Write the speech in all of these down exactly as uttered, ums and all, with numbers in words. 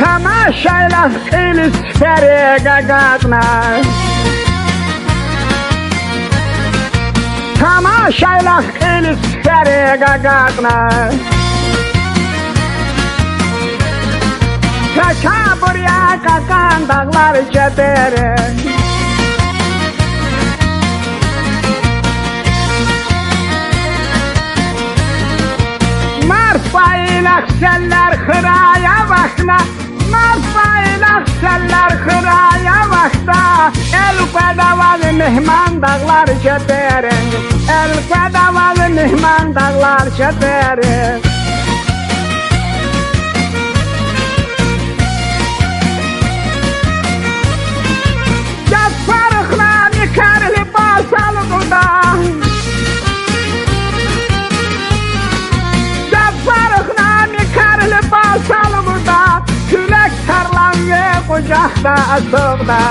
Тамашайла кьил циферик агакьна. Тамашайла кьил циферик агакьна. Такабур я кьакьан дагълар жедерин. Марф пайлахъ селлер хирай авахьна, марф пайлахъ селлер хирай авахьда, эл къведа ваз мегьман дагълар жедерин, эл къведа ваз мегьман дагълар жедерин. Жафар ханани кар либас алукӀда. Жафар ханани кар либас алукӀда, куьлек тарлан ви къужахда асухда.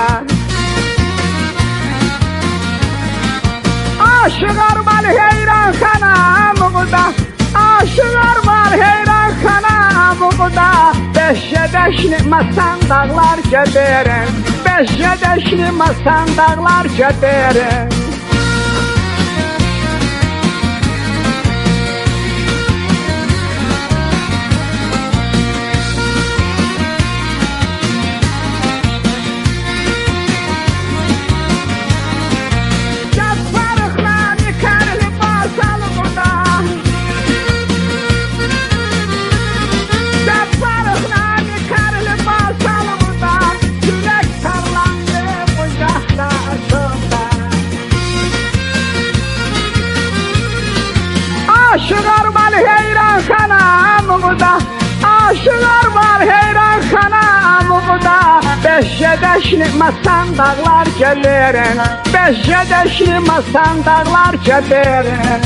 Ашукьарвал гьейран хьана амукьда, ашукьарвал гьейран хьана амукьда, бес жедешни масан дагълар жедерин, бес жедешни масан дагълар жедерин. Жафар ханани кар либас алукьда. Жафар ханани кар либас алукьда, куьлек тарлан ви къужахда асухда. Ашукьарвал гьейран хьана амукьда, ашукьарвал гьейран хьана амукьда, бес жедешни масан дагълар жедерин, бес жедешни масан дагълар жедерин.